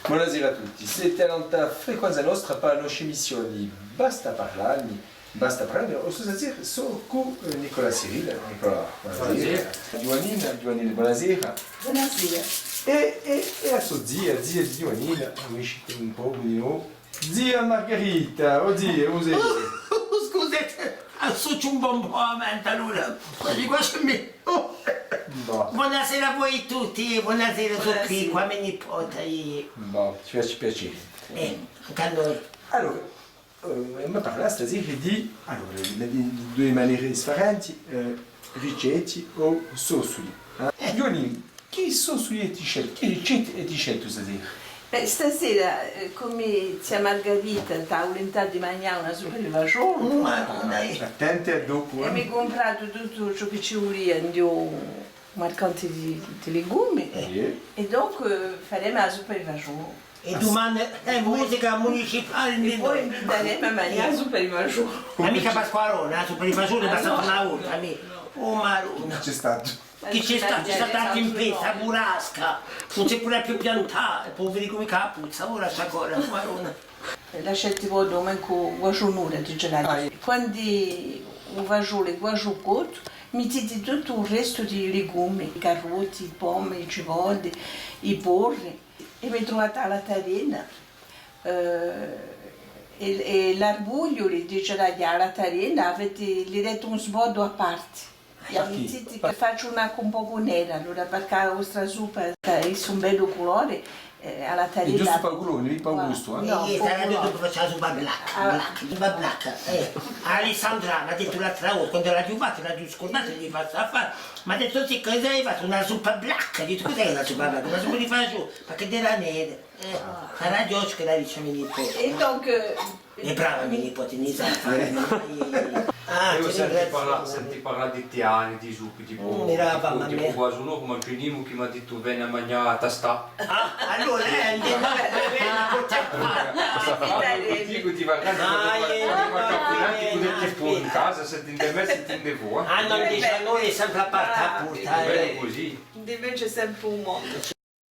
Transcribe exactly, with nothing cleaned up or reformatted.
Bonasera à tutti, site à l'alta frequenza nostra per a noscia emissione Basta parlanni, basta parlanni, o sò, sò cù, eh, Nicolas Cyril, Nicolas, bonasera. Ghjuvannina, Ghjuvannina, bonasera. Bonasera. È, è, è a so zia, zia di Ghjuvannina, amici, un pocu di noi. Zia Margarita, o zia, cumu site? Scusate, sò un pocu malata, allora, quasi quasi mi... Bonasera à voi tutti, bonasera, sò quì, quì, cù a me nipote, eh. Bon, ci face piacè. Eh, ancu à noi. Allora, eh, emu da parlà stasera di, allora, di, di duie manere sfarenti, eh, ricetti o sosuli. Eh? Ghjuvannina, chì sosuli eti sceltu, chì ricetti eti sceltu stasera? Bè, stasera, eh, cum'è zia Margarita t'hà vulintà di manghjà una suppa di fasgiolu, attenti à dopu, eh. È mi cumpratu tuttu ciò chì ci vulia in u marcanti di, di legumi. È donc, eh, faremu a suppa di fasgiolu. È dumane hè musica municipale. È po invitaremu à manghjà a suppa di fasgiolu. Ma micca Pasqualone, a suppa di fasgiolu hè passata una volta, mì. Oh Maronna. Ci hè statu. Chì ci hè statu? Ci hè statu in pezza, burrasca. Ùn si pò più piantà, è po vedi cum'è chì puzza, ora sta cosa, Maronna. Lasciate po dumane cù qualchì un'ora di gelati. Quandu u fasgiolu hè quasi cottu, mittite tuttu u restu di legumi, i carotti, i pomi, i cipolli, i porri, è mi truvate a latarina, eh, è, è l'arbugliuli di gelati à a latarina, avete, li date un sboddu à parte. È mi dite chì facciu una, un pocu nera, allora, perchè a vostra suppa hè un bellu culore, eh, à a latarina. Hè ghjustu per u culore, micca per u gustu, eh? Nò, eh, per u culore. Dopu facciu a suppa black, black, suppa black, eh. Alessandra m'hà dettu l'altra volta, quandu l'aghju fattu, l'aghju scurdatu, l'aghju fattu à fà, m'hà dettu: «Sì, cosa hai fattu? Una suppa black?» Aghju dettu: «Cos'hè una suppa black?» «Una suppa di fasgiolu, perchè era nera.» Eh, hà ragiò chì l'hà ditta a me nipote. È donc, eh, hè brava a me nipote, ùn sà fà mai. Ah, eiu senti parlà, senti parlà di tiani, di suppi, di fasgiolu, cum'è ci hè nimu chì m'hà dittu: «Veni à manghjà à tastà.» Ah, allora, eh, dicu, ti va bè, in casa, senti in casa, senti in casa. Ah, nò, dicenu, hè sempre aperta a porta, eh. Bè cusì. Invece hè sempre un mondu.